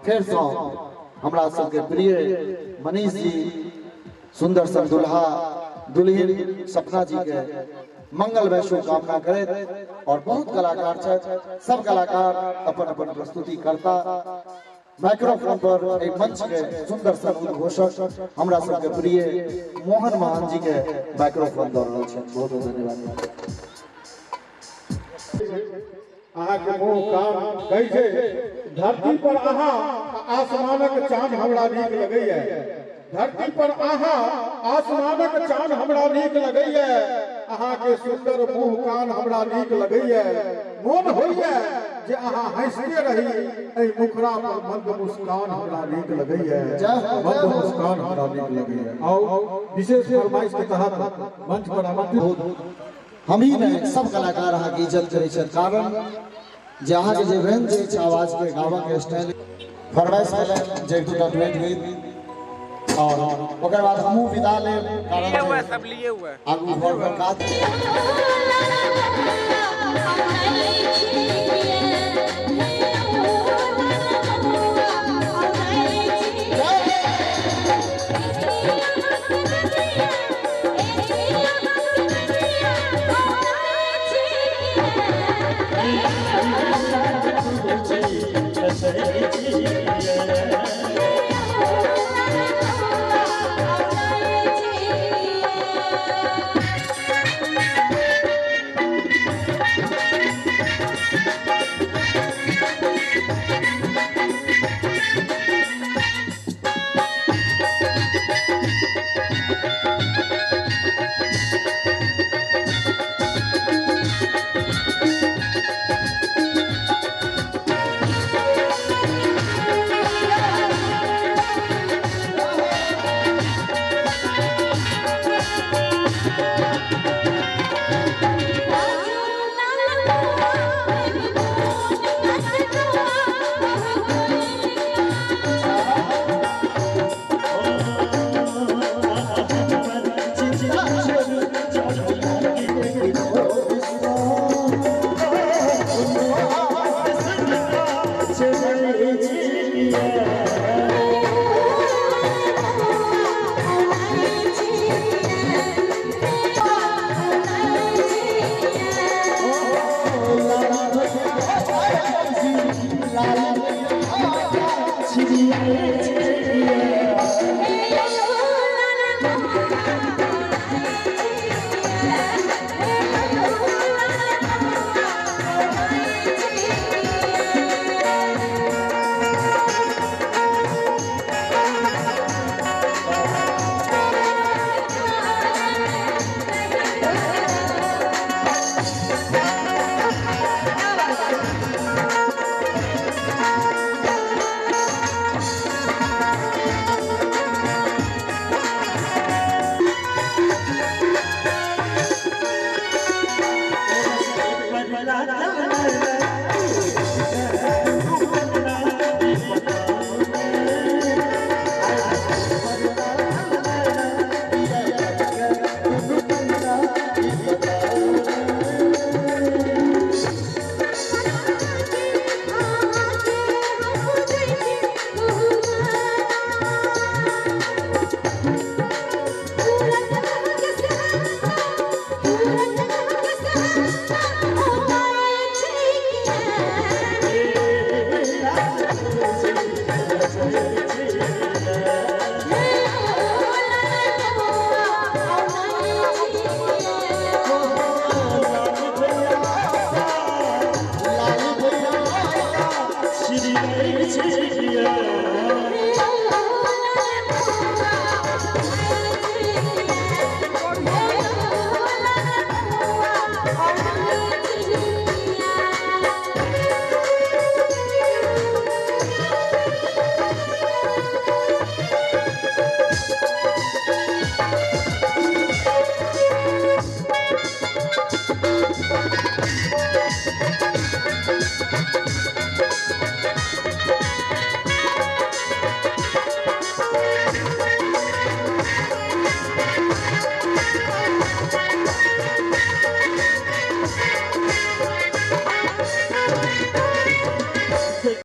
फेरसँ हमरा सबके प्रिय मनीष जी सुंदर सन दुल्हा दुल्हिन सपना जी के मंगलमय शुभकामना करैत और बहुत कलाकार छथि, सब कलाकार अपन अपन प्रस्तुति करता। माइक्रोफोन पर एहि मंच के सुंदर सन उद्घोषक हमरा सबके प्रिय मोहन महान जी के माइक्रोफोन दऽ रहल छथि। बहुत बहुत धन्यवाद। अहाँके मुँह कान कहै छै धरती पर अहाँ आसमानक चाँद हमरा नीक लगैया, धरती पर अहाँ आसमानक चाँद हमरा नीक लगैया, अहाँके सुंदर मुँह कान हमरा नीक लगैया, मोन होइया जे अहाँ हँसिते रही, एहि मुखड़ा पर मंद मुस्कान हमरा नीक लगैया, मंद मुस्कान हमरा नीक लगैया। आउ विशेष फरमाइश के तहत मंच पर आमंत्रित हम ही नहीं सब कलाकार अहाँके इज्जत करै छथि, कारण जे अहाँके जे रेंज अछि आवाज के, गाबऽ के स्टाइल। फरमाइश भेलनि जे एक दूटा डुएट गीत और ओकर बाद हमहूँ विदा लेब, कारण जे आगू घर पर काज। Yeah.